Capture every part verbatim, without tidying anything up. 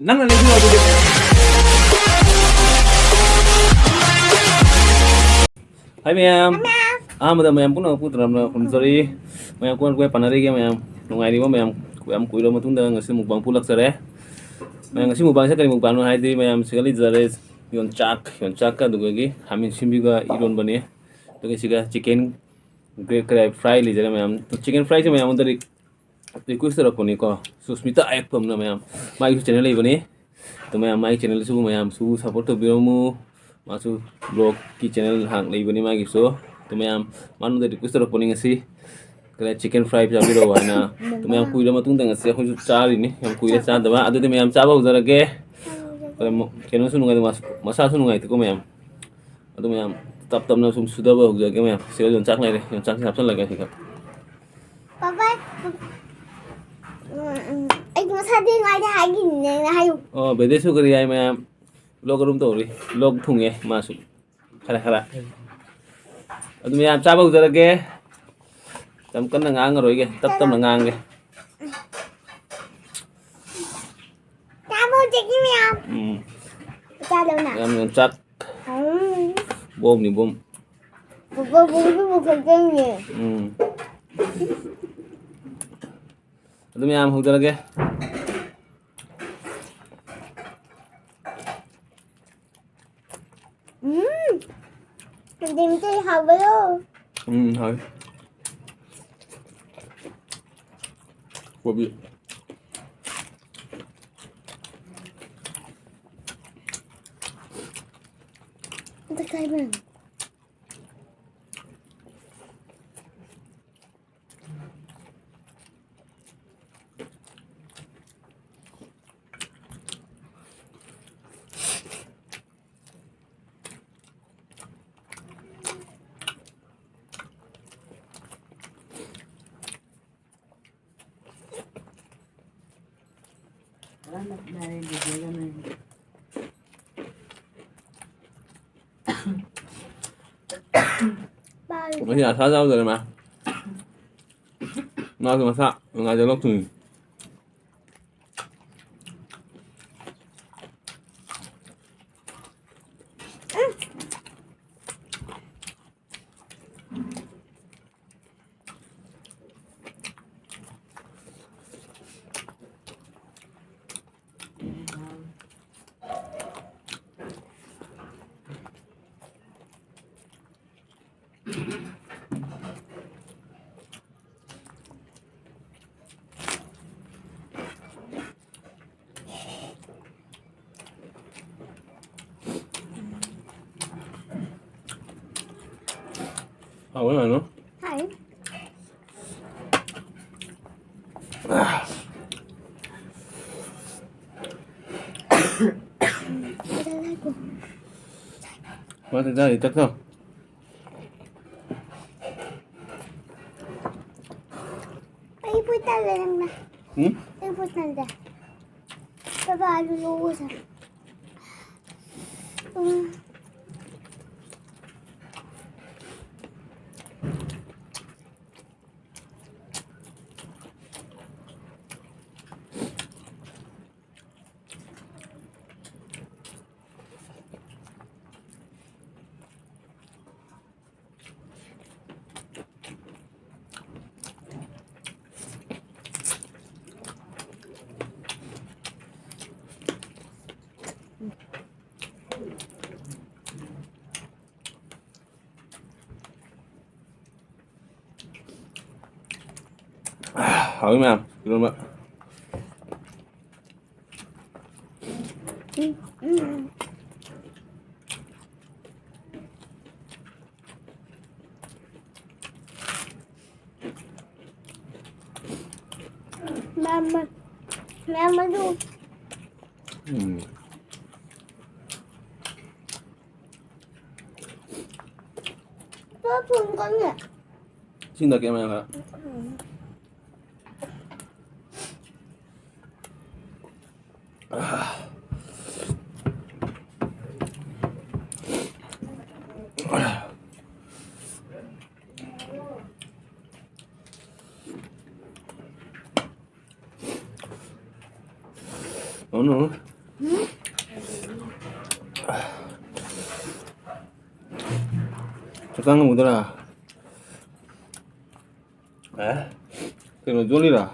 ꯅꯪꯅ ꯂꯩꯕꯤꯌꯣ ꯑꯗꯨꯗꯤ꯫ ꯍꯥꯏ ꯃꯌꯥꯝ꯫ ꯑꯍꯥꯟꯕꯗ ꯃꯌꯥꯝ ꯄꯨꯝꯅꯃꯛꯄꯨ ꯇꯔꯥꯝꯅ ꯈꯨꯔꯨꯝꯖꯔꯤ꯫ ꯃꯌꯥꯝ ꯀꯃꯥꯏ ꯀꯃꯥꯏ ꯄꯥꯟꯅꯔꯤꯒꯦ ꯃꯌꯥꯝ? ꯅꯨꯡꯉꯥꯏꯔꯤꯕ ꯃꯌꯥꯝ? ꯌꯥꯝ ꯀꯨꯏꯔꯕ ꯃꯇꯨꯡꯗ ꯉꯁꯤ mukbang ꯄꯨꯂꯛꯆꯔꯦ꯫ ꯃꯌꯥꯝ ꯉꯁꯤ mukbangꯁꯦ ꯀꯔꯤ mukbangꯅꯣ ꯍꯥꯏꯗꯤ ꯃꯌꯥꯝ ꯁꯤꯗ ꯂꯩꯖꯔꯦ꯫ ꯌꯣꯡꯆꯥꯛ, ꯌꯣꯡꯆꯥꯛꯀ ꯑꯗꯨꯒꯒꯤ ꯈꯥꯃꯦꯟ ꯑꯁꯤꯟꯕꯤꯒ ꯏꯔꯣꯟꯕꯅꯦ꯫ ꯑꯗꯨꯒ ꯁꯤꯒ chicken ꯀꯔꯤ fry ꯂꯩꯖꯔꯦ ꯃꯌꯥꯝ꯫ Chicken fryꯁꯦ ꯃꯌꯥꯝ ꯑꯣꯟꯗꯔꯤ request ꯇꯧꯔꯛꯄꯅꯤꯀꯣ, ꯁꯨꯁꯃꯤꯇꯥ ꯑꯌꯦꯛꯄꯝꯅ ꯃꯌꯥꯝ꯫ ꯃꯥꯒꯤꯁꯨ channel ꯂꯩꯕꯅꯤ꯫ ꯑꯗꯣ ꯃꯌꯥꯝ ꯃꯥꯒꯤ channelꯁꯨ ꯃꯌꯥꯝꯁꯨ support ꯇꯧꯕꯤꯔꯝꯃꯨ꯫ ꯃꯥꯁꯨ vlogꯀꯤ channel ꯍꯥꯡ ꯂꯩꯕꯅꯤ ꯃꯥꯒꯤꯁꯨ꯫ ꯑꯗꯣ ꯃꯌꯥꯝ ꯃꯉꯣꯟꯗ request ꯇꯧꯔꯛꯄꯅꯤ ꯉꯁꯤ꯫ ꯀꯩꯅꯣ, chicken fry ꯆꯥꯕꯤꯔꯛꯑꯣ ꯍꯥꯏꯅ꯫ ꯑꯗꯣ ꯃꯌꯥꯝ ꯀꯨꯏꯔ ꯃꯇꯨꯡꯗ ꯉꯁꯤ ꯑꯩꯈꯣꯏꯁꯨ ꯆꯥꯔꯤꯅꯤ꯫ ꯌꯥꯝ ꯀꯨꯏꯔꯦ ꯆꯥꯗꯕ꯫ ꯑꯗꯨꯗꯤ ꯃꯌꯥꯝ ꯆꯥꯕ ꯍꯧꯖꯔꯒꯦ꯫ ꯀꯩꯅꯣ, ꯀꯩꯅꯣꯁꯨ ꯅꯨꯡꯉꯥꯏꯇꯦ, ꯃꯁꯥꯁꯨ ꯅꯨꯡꯉꯥꯏꯇꯦꯀꯣ ꯃꯌꯥꯝ꯫ ꯑꯗꯨ ꯃꯌꯥꯝ ꯇꯞ ꯇꯞꯅ ꯁꯨꯝ ꯁꯨꯗꯕ ꯍꯧꯖꯔꯒꯦ ꯃꯌꯥꯝ꯫ ꯁꯤꯗ ꯌꯣꯡꯆꯥꯛ ꯂꯩꯔꯦ, ꯌꯣꯡꯆꯥꯛꯁꯤ ꯍꯥꯞꯆꯜꯂꯒꯦ ꯁꯤꯗ꯫ ꯄꯥꯄꯥ, ꯎꯝ, ꯎꯝ, ꯑꯩ ꯃꯁꯥꯗꯤ ꯅꯨꯡꯉꯥꯏꯇꯦ ꯍꯥꯏꯒꯤꯅꯤ, ꯅꯪꯅ ꯍꯥꯏꯌꯨ꯫ ꯑꯣ, ꯕꯦꯗꯦꯁꯨ ꯀꯔꯤ ꯍꯥꯏ ꯃꯌꯥꯝ? Vlog ꯑꯗꯨꯝ ꯇꯧꯔꯤ, vlog ꯊꯨꯡꯉꯦ ꯃꯥꯁꯨ ꯈꯔ ꯈꯔ꯫ ꯑꯗꯨ ꯃꯌꯥꯝ ꯆꯥꯕ ꯍꯧꯖꯔꯒꯦ꯫ ꯌꯥꯝ ꯀꯟꯅ ꯉꯥꯡꯉꯔꯣꯏꯒꯦ, ꯇꯞ ꯇꯞꯅ ꯉꯥꯡꯒꯦ꯫ ꯆꯥꯕ ꯍꯧꯖꯔꯒꯦ ꯃꯌꯥꯝ꯫ ꯎꯝ꯫ ꯆꯥꯗꯧꯅ꯫ ꯌꯥꯝ ꯌꯣꯡꯆꯥꯛ꯫ ꯎꯝ꯫ ꯕꯣꯝꯅꯤ, ꯕꯣꯝ꯫ ꯕꯣꯝ, ꯕꯣꯝ, ꯕꯣꯝ, ꯕꯣꯝ ꯈꯛꯇꯪꯅꯦ꯫ ꯎꯝ꯫ ꯑꯗꯨ ꯃꯌꯥꯝ ꯍꯧꯖꯔꯒꯦ꯫ ꯎꯝ꯫ ꯗꯤꯝꯇꯤ ꯍꯥꯎꯕ꯭ꯔꯣ? ꯎꯝ, ꯍꯥꯎꯋꯤ꯫ ꯀꯣꯕꯤ꯫ ꯑꯝꯇ ꯀꯥꯏꯕ꯭ꯔꯥ? ꯉꯁꯤ ꯑꯁꯥ ꯆꯥꯎꯗꯅ ꯃꯥ꯫ ꯃꯥꯁꯨ ꯃꯁꯥ ꯅꯨꯡꯉꯥꯏꯖ ꯂꯣꯛ ꯊꯨꯡꯉꯤ꯫ ꯍꯥꯎꯋꯦ ꯀꯩꯅꯣ꯫ ꯍꯥꯎ꯫ ꯃꯥ ꯆꯥꯛ ꯆꯥꯔꯤ, ꯆꯥꯛ ꯆꯥꯎ꯫ ꯑꯩ ꯄꯨꯛ ꯊꯜꯂꯦ ꯅꯪꯅ꯫ ꯎꯝ? ꯑꯩ ꯄꯨꯛ ꯊꯜꯂꯦ꯫ ꯕꯕꯥ, ꯑꯂꯨ ꯂꯧꯔꯨꯁꯦ꯫ ꯎꯝ꯫ ꯍꯥꯎꯋꯤ ꯃꯌꯥꯝ, ꯏꯔꯣꯟꯕ꯫ ꯃꯌꯥꯝ, ꯃꯌꯥꯝ ꯑꯗꯨ꯫ ꯎꯝ꯫ ꯄꯨꯂꯞ ꯊꯣꯡꯒꯅꯤ꯫ ꯏꯁꯤꯡ ꯊꯛꯀꯦ ꯃꯌꯥꯝ ꯈꯔ꯫ ꯎꯝ꯫ ꯑꯣ ꯅꯣ꯫ ꯆꯥꯛ ꯆꯥ ꯉꯝꯒꯗ꯭ꯔꯥ? ꯑꯦ? ꯀꯩꯅꯣ, ꯖꯣꯂꯤꯔꯥ?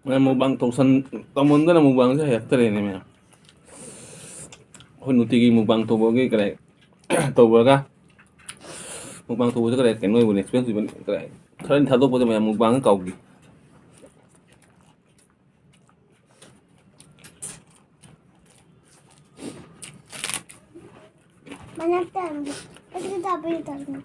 ꯃꯌꯥꯝ ꯃꯨꯛꯕꯥꯡ ꯇꯧꯁꯟ-, ꯇꯧꯃꯟꯗꯅ ꯃꯨꯛꯕꯥꯡꯁꯦ ꯍꯩꯔꯛꯇꯔꯦꯅꯦ ꯃꯌꯥꯝ꯫ ꯑꯩꯈꯣꯏ ꯅꯨꯡꯇꯤꯒꯤ ꯃꯨꯛꯕꯥꯡ ꯇꯧꯕꯒꯤ ꯀꯔꯤ ꯇꯧꯕꯒ ꯃꯨꯛꯕꯥꯡ ꯇꯧꯕꯁꯦ ꯀꯔꯤ ꯀꯩꯅꯣ ꯑꯣꯏꯕꯅꯦ, ꯑꯦꯛꯁꯄꯦꯟꯁ ꯑꯣꯏꯕꯅꯦ, ꯀꯔꯤ ꯈꯔꯗꯤ ꯊꯥꯗꯣꯛꯄꯗ ꯃꯌꯥꯝ ꯃꯨꯛꯕꯥꯡ ꯀꯥꯎꯈꯤ꯫ ꯃꯅꯥꯛꯇ ꯑꯗꯨ ꯇꯥꯕ ꯌꯥꯗꯕꯅꯤ꯫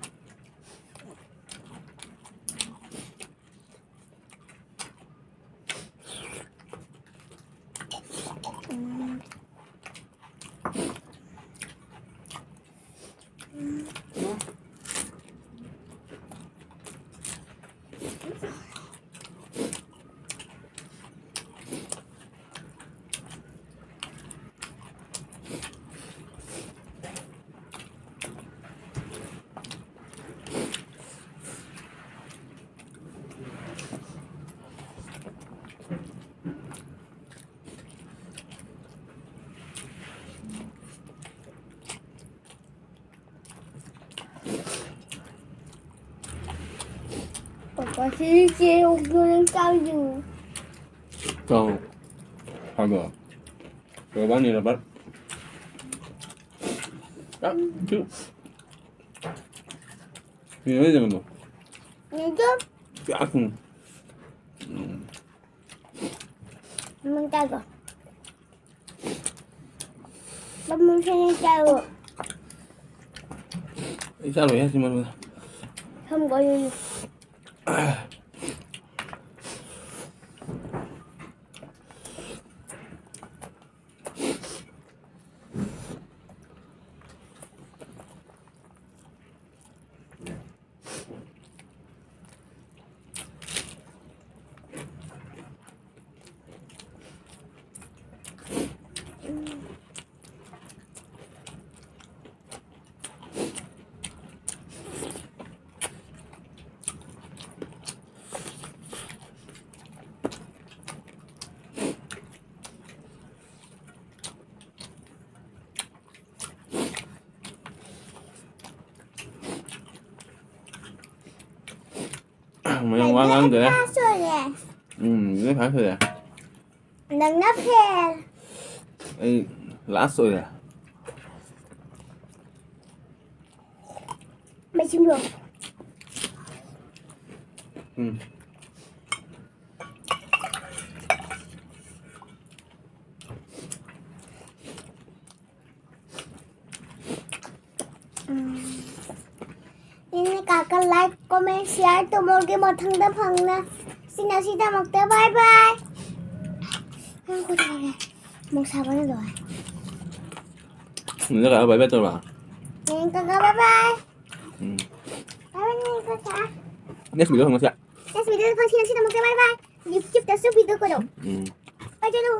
ꯄꯥꯄꯥ, ꯁꯤ ꯆꯦ ꯑꯣꯛꯇꯣ ꯅꯪ ꯆꯥꯔꯨꯁꯤꯔꯣ? ꯆꯥꯎ꯫ ꯍꯥꯏꯕ꯫ ꯔꯕꯔꯅꯤ, ꯔꯕꯔ꯫ ꯌꯥꯝ ꯊꯤ-, ꯀꯩꯅꯣ ꯍꯥꯏꯁꯦ ꯀꯩꯅꯣ? ꯅꯪꯁꯨ? ꯌꯥꯝ ꯊꯨꯝ꯫ ꯎꯝ꯫ ꯅꯪ ꯆꯥꯔꯣ꯫ ꯃꯃꯜꯁꯦ ꯅꯪ ꯆꯥꯔꯣ꯫ ꯑꯩ ꯆꯥꯔꯣꯏꯍꯦ ꯁꯤ ꯃꯔꯨꯗ꯫ ꯊꯝꯈꯣ ꯑꯗꯨꯗꯤ꯫ ꯃꯌꯥꯝ ꯋꯥ ꯉꯥꯡꯗꯔꯦ꯫ ꯀꯌꯥ ꯁꯨꯔꯦ? ꯎꯝ, ꯅꯣꯏ ꯈ꯭ꯋꯥꯏ ꯐꯖꯩ꯫ ꯅꯪꯅ ꯐꯦꯜ꯫ ꯑꯩ ꯂꯥꯁ ꯑꯣꯏꯔꯦ꯫ ꯃꯩꯁꯤꯡꯗꯣ꯫ ꯎꯝ꯫ ꯎꯝ꯫ ꯏꯅꯦ ꯀꯥꯀꯥ like, comment, share ꯇꯧꯃꯣꯔꯒꯤ ꯃꯊꯪꯗ ꯐꯪꯅ꯫ ꯁꯤꯅ ꯁꯤꯗꯃꯛꯇ bye bye꯫ ꯅꯪ ꯀꯩꯗꯧꯔꯒꯦ? ꯑꯃꯨꯛ ꯁꯥꯕꯅ ꯂꯣꯏꯔꯦ꯫ ꯅꯪ ꯀꯥꯀꯥ bye bye ꯇꯧꯔꯕ? ꯏꯅꯦ ꯀꯥꯀꯥ bye bye꯫ ꯎꯝ꯫ Bye bye ꯏꯅꯦ ꯀꯥꯀꯥ꯫ Next video ꯐꯪꯉꯁꯦ꯫ Next video ꯐꯪꯁꯤ, ꯁꯤꯗꯃꯛꯇ bye bye꯫ YouTube ꯇꯁꯨ video ꯀꯣꯂꯣ꯫ ꯎꯝ꯫ Bye ꯆꯠꯂꯨ꯫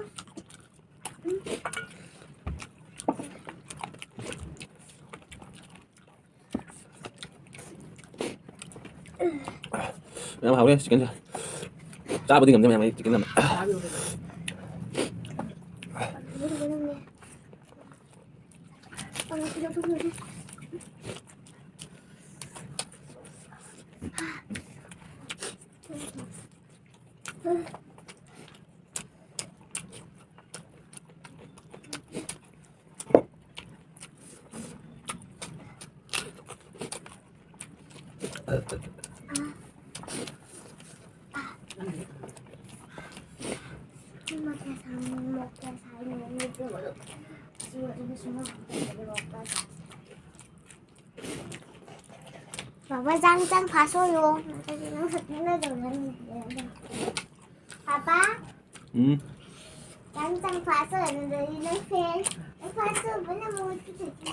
ꯌꯥꯝ ꯍꯥꯎꯔꯦ chickenꯁꯦ꯫ ꯆꯥꯕꯗꯤ ꯉꯝꯗꯦ ꯃꯌꯥꯝ, ꯑꯩ chicken ꯌꯥꯝ꯫ ꯕꯥꯕꯥ, ꯆꯥꯡ ꯆꯥꯡ ꯐꯥꯁ ꯑꯣꯏꯌꯣ꯫ ꯅꯠꯇ꯭ꯔꯗꯤ ꯅꯪ ꯈꯛꯇꯪ ꯂꯩꯗꯧꯔꯅꯤ꯫ ꯄꯥꯄꯥ? ꯎꯝ꯫ ꯆꯥꯡ ꯆꯥꯡ ꯐꯥꯁ ꯑꯣꯏꯔꯗꯤ ꯅꯪ ꯐꯦꯜ꯫ ꯅꯪ ꯐꯥꯁ ꯑꯣꯏꯕꯅ ꯃꯍꯨꯠ ꯄꯤꯊꯣꯛꯈꯤ꯫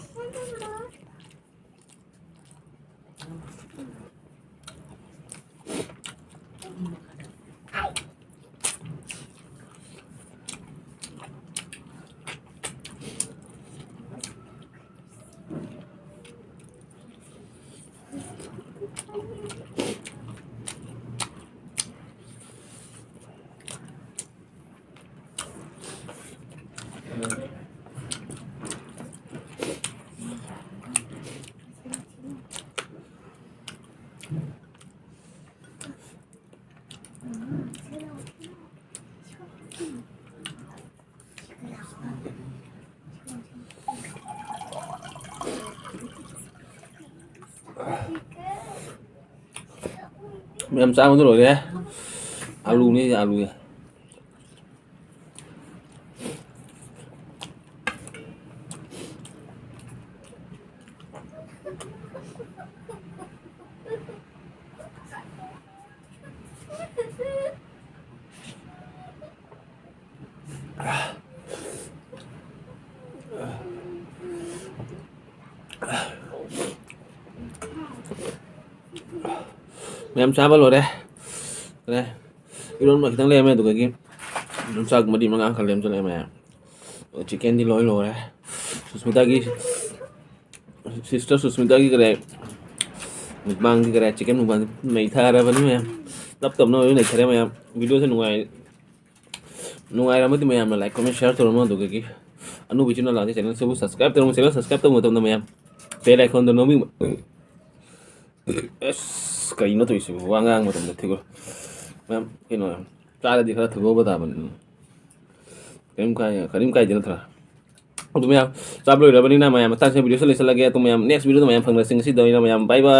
ꯃꯌꯥꯝ ꯆꯥꯕꯗ ꯂꯣꯏꯔꯦ꯫ ꯑꯥꯂꯨꯅꯤ, ꯑꯥꯂꯨ꯫ ꯃꯌꯥꯝ ꯆꯥꯕ ꯂꯣꯏꯔꯦ꯫ ꯂꯣꯏꯔꯦ꯫ ꯏꯔꯣꯟꯕ ꯈꯤꯇꯪ ꯂꯩꯔꯝꯃꯦ, ꯑꯗꯨꯗꯒꯤ ꯑꯗꯨꯝ ꯆꯥꯛ ꯃꯔꯤ ꯃꯉꯥ ꯈꯔ ꯂꯩꯔꯝꯁꯨ ꯂꯩꯔꯝꯃꯦ꯫ ꯆꯤꯛꯀꯦꯟꯗꯤ ꯂꯣꯏ ꯂꯣꯏꯔꯦ꯫ ꯁꯨꯁꯃꯤꯇꯥꯒꯤ, ꯁꯤꯁꯇꯔ ꯁꯨꯁꯃꯤꯇꯥꯒꯤ ꯀꯔꯤ, ꯃꯨꯛꯕꯥꯡꯒꯤ ꯀꯔꯤ, ꯆꯤꯛꯀꯦꯟ ꯃꯨꯛꯕꯥꯡ ꯅꯩꯊꯔꯕꯅꯤ ꯃꯌꯥꯝ꯫ ꯇꯞ ꯇꯞꯅ ꯑꯣꯏꯅ ꯅꯩꯊꯔꯦ ꯃꯌꯥꯝ꯫ ꯚꯤꯗꯤꯑꯣꯁꯦ ꯅꯨꯡꯉꯥꯏ, ꯅꯨꯡꯉꯥꯏꯔꯝꯃꯗꯤ ꯃꯌꯥꯝꯅ like, comment, share ꯇꯧꯔꯝꯃꯣ꯫ ꯑꯗꯨꯗꯒꯤ ꯑꯅꯧꯕ ꯏꯆꯤꯟ ꯏꯅꯥꯎꯁꯦ channel ꯁꯤꯕꯨ subscribe ꯇꯧꯔꯝꯃꯣ꯫ Channel subscribe ꯇꯧꯕ ꯃꯇꯝꯗ ꯃꯌꯥꯝ bell icon ꯗꯣ ꯅꯝꯕꯤꯌꯨ꯫ ꯑꯁ, ꯀꯩꯅꯣ ꯇꯧꯔꯤꯁꯤꯕꯨ? ꯋꯥ ꯉꯥꯡꯕ ꯃꯇꯝꯗ ꯊꯤꯒꯣ-, ꯃꯌꯥꯝ, ꯀꯩꯅꯣ, ꯆꯥꯔꯗꯤ ꯈꯔ ꯊꯨꯒꯧꯕ ꯇꯥꯕꯅꯤ꯫ ꯀꯔꯤꯝ ꯀꯥꯏ-, ꯀꯔꯤꯝ ꯀꯥꯏꯗꯦ ꯅꯠꯇ꯭ꯔꯥ? ꯑꯗꯨ ꯃꯌꯥꯝ, ꯆꯥꯕ ꯂꯣꯏꯔꯕꯅꯤꯅ ꯃꯌꯥꯝ, ꯃꯇꯥꯡꯁꯤꯗ ꯚꯤꯗꯤꯑꯣꯁꯦ ꯂꯣꯏꯁꯤꯜꯂꯒꯦ꯫ ꯑꯗꯨ ꯃꯌꯥꯝ, next ꯚꯤꯗꯤꯑꯣꯗ ꯃꯌꯥꯝ ꯐꯪꯅꯁꯤ꯫ ꯉꯁꯤꯗ ꯑꯣꯏꯅ ꯃꯌꯥꯝ, bye bye꯫